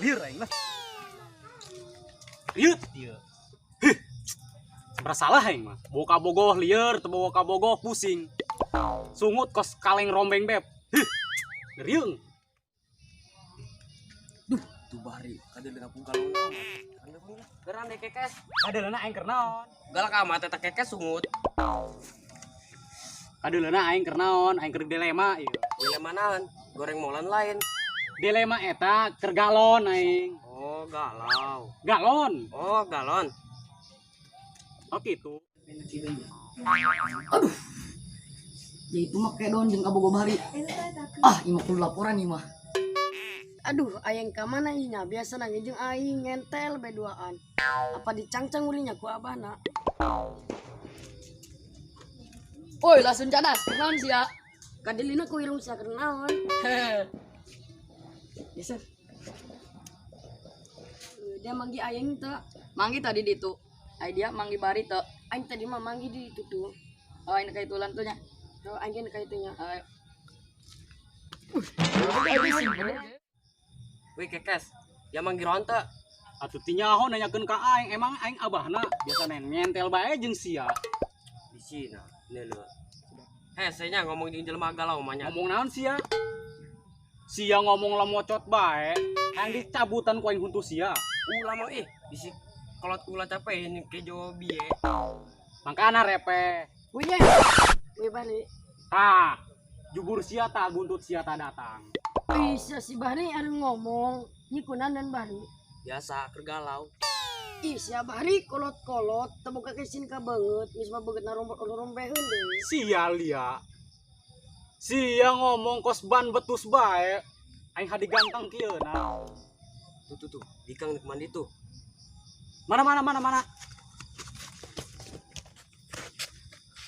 Lieur aing lah. Rieut ieu. Hih. Salah aing mah. Boga bogoh lieur, teu boga kabogoh pusing. Sungut kos kaleng rombeng beb. Hih. Rieung. Duh, tuh Bahri, kadeuleuh kampung galon amat. Kadeuleuh lah. Geran deh kekes. Kadeuleuna aing keur naon? Galak amat eta kekes sungut. Kadeuleuna aing keur naon? Aing keur dilema ieu. Dilema naon? Goreng molan lain. Dilema eta keur galon aing. Oh, galau. Galon. Oh, galon. Oh gitu. Aduh. Ya itu mah kedon jeung kabogoh Bahri. Ah, ieu mah kudu laporan ieu mah. Aduh, ayang ka mana ieu nya? Biasa nang jeung aing ngentel beduaan. Apa dicangcang ulinya ku abahna? Woi, langsung cadas. Naon sia? Kadelina ku irung sia keur naon? Geser. Dia manggi aing teu. Manggi tadi ditu. Ai dia manggi Bahri teu. Aing tadi mah manggi di ditu tuh. Oh, aing ka itulan tuh nya. Oh, aing ka itu nya. Ayo. Wih kekes, ya manggi ronte. Atuh ti nyaho nanyakeun ka aing, emang aing abahna biasa nyentel bae jeung sia. Di sini, ini lho. Heh, saya ngomong jeung jelema galau mah nya. Ngomong naon sia? Sia ngomong lemocot bae, hayang dicabutan ku aing huntu sia. Ulah mah ih, bisi kolot ulah capek ini kejo biye. Mangkana repe. Wih, nya. Wih, Bahri. Tah, jubur sia ta buntut sia ta datang. Ih, sia si Bahri anu ngomong, nyikunan dan Bahri. Biasa keur galau. Ih, sia Bahri kolot-kolot teu boga kesin ka beungeut, geus mah beungeut narombeheun deui. Sia lia. Sia ngomong kos ban betus bae. Aing hadi ganteng kieu na. Tuh tuh tuh, bikang nek mandi tuh. Mana mana mana mana.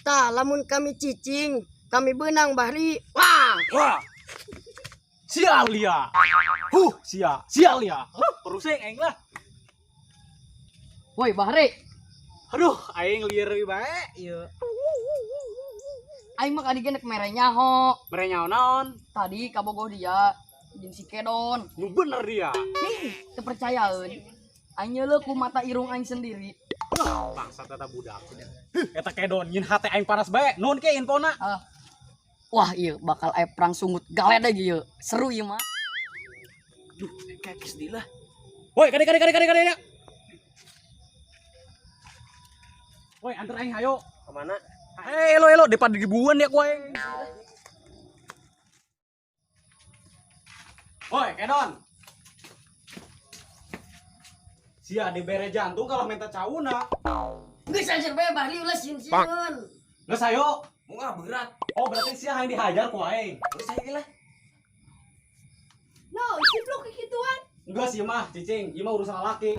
Tah, lamun kami cicing, kami beunang Bahri. Wah. Wah. Sia lia. Huh, sia, sia lia. Huh, peruseng aing lah. Woi, Bahri. Aduh, aing lieur bae ieu. Aing mah kadi ge nek mere nyaho. Mere nyaho naon? Tadi kabogoh dia jeung si Kedon. Nu bener dia. Ih, teu percayaeun. Aing nyeuleuh ku mata irung aing sendiri. Wah, bangsat eta budak. Huh, eta Kedon nyin hate aing panas bae. Nuhun ke infona. Ah. Wah, iya bakal aya perang sungut galedeg ieu. Seru ieu mah. Duh, kekes di lah. Woi, kade kade kade kade kade. Woi, anter aing hayo. Kemana? Hei, elo elo depan dibuan dia ku aing. Woi, Kedon. Sia dibere jantung kalau minta cauna. Geus anjir bae Bahri ulah sieun-sieun. Geus hayo. Mau ah berat. Oh, berarti sia hayang dihajar ku aing. Geus hayo lah. No, ciplok kikituan. Enggak sih mah, cicing, ieu mah urusan laki.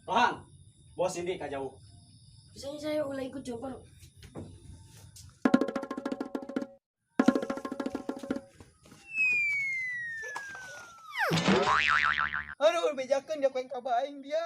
Rohan, bos ini ka jauh. Misalnya saya ulah ikut coba. Aduh, bejakeun dia ku aing ka aing dia.